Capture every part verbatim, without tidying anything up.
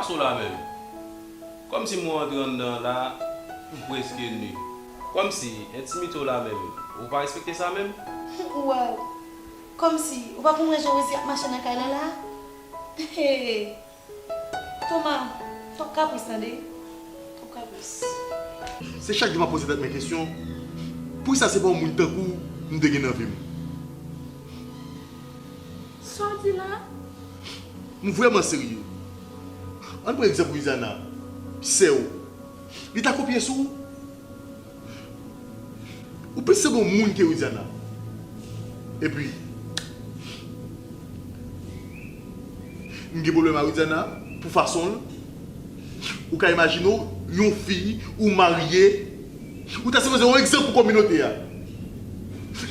Sa w la menm? Kòmsi mwen antre anndan la, ou prèske ni. Kòmsi entimite w la menm, ou pa respekte sa menm? Waw! Kòmsi ou pa konprann jan Rosie ap mache nan kay lan la? Hey! Toma, twòp kapris tande. Twòp kapris. Se chak jou m ap poze tèt mwen kesyon, poukisa se pa yon moun tankou w m te gen nan vi m? Sa w di la? M vrèman serye. Ann pran egzanp Widiana, sè w. Li ta kopye sou ou? Ou plis sanble yon moun ke Widiana. Epi, m gen pwoblèm a Widiana pou fason l. Ou ka imajine w, yon fi, ou marye, ou ta sipoze yon egzanp pou kominote a.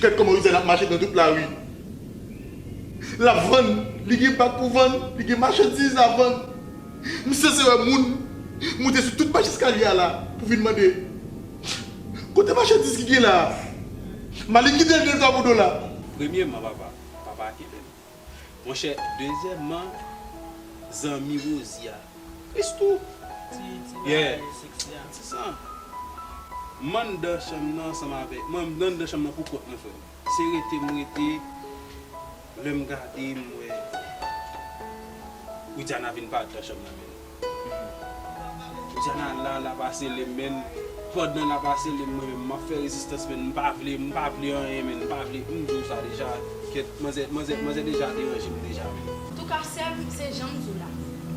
Gad kòman Widiana ap mache nan tout lari. L ap vann, li gen bak pou vann, li gen machandiz l ap vann. M sanse wè moun moute sou tout mach eskalye a la pou vin mande, kote machandiz ki gen la a? M a likide l de twa pou dola. Premyèman, papa, papa kenbe m. Monchè, dezyèmman, zanmi Rosie a. Christoo. Ti, ti bagay seksi a. Ti san. M anndan chanm nan ansanm avèk, mwen, m anndan chanm nan pou kont mwen, frè m. Se rete m rete, lè m gade, m wè Widiana vin parèt nan chanm nan, men. Widiana la, l ap asele m, men. Pandan l ap asele m, mwen menm, m ap fè rezistans, men. M pa vle, m pa vle anyen, men. M pa vle, m di w sa deja. Kèt, manzè, manzè, manzè deja deranje m deja, men. Antouka, sè m, se jan m di w la.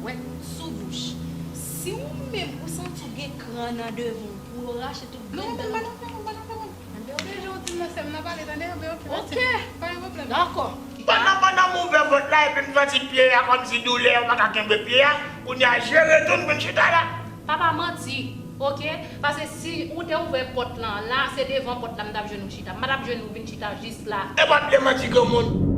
Wè, sou bouch. Si ou menm, ou santi w gen kran nan devan w, pou yo rache tout grenn dan w. Deja w di m nan sè m nan pale tande, anben ok, mèsi. Ok. Pa gen pwoblèm. Dakò. Pandan, pandan m ouvè vant la, epi m santi pye a kòmsi doulè, m pa ka kenbe pye a, kounye a jere tou, m vin chita la. Papa manti, ok? Paske si ou te ouvè pòt lan la, se devan pòt la m t ap jwenn ou chita. M pa t ap jwenn ou vin chita jis la. E pa t vle manti granmoun.